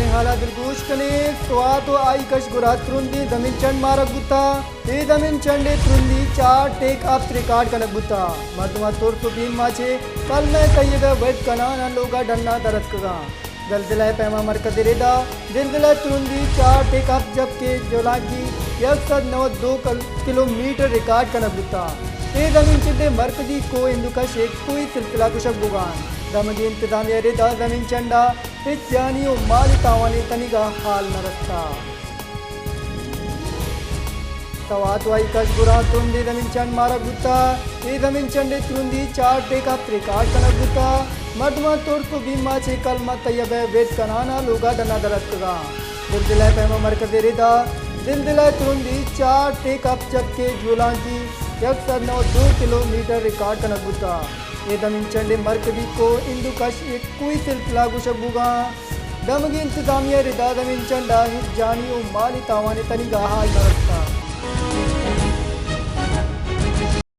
حالا دلگوش کنیں، سوات و آئی کش گورا ترندیں زمین چنڈ مارگ بوتا۔ اے زمین چنڈ ء ترندی چار ٹیک ہفت ریکارڈ کنگ بوتا۔ مردماں ترس و بیم ء چہ کلمہ طیبہ ویڈ کنان ء لوگا ڈنا درتکگاں۔ زلزلہ ء پیما مرکز ء ردا زلزلہ ء ترندی چار ٹیک ہفت جبکہ جولانکی یک سد نود دو کل-، کلومیٹر ریکارڈ کنگ بوتا۔ اے زمین چنڈ ء مرکزی کوہ ہندوکش ء کوہی سلسلہ گوشگ بوگان۔ دمگی انتظامیہ ء ردا زمین چنڈا ہچ جانی و مالی تاوانے تنیگا حال نہ رستا۔ سوات و آئی کش گورا ترندیں زمین چنڈ مارگ بوتا۔ اے زمین چنڈ ء ترندی چار ٹیک ہفت ریکارڈ کنگ بوتا۔ مردماں ترس و بیما چہ کلمہ طیبہ ویڈ کنانا لوگا ڈنا درتکگا۔ زلزلہ ء پیما مرکز ء ردا زلزلہ ء ترندی چار ٹیک ہفت جبکہ جولانکی یک سد نود دو کلومیٹر ریکارڈ کنگ بوتا۔ اے زمین چنڈ ء مرکزی کوہ ہندوکش ء کوہی سلسلہ گوشگ بوگا۔ دمگی انتظامیہ ء ردا زمین چنڈا ہچ جانی و مالی تاوانے تنیگا حال نہ رستا۔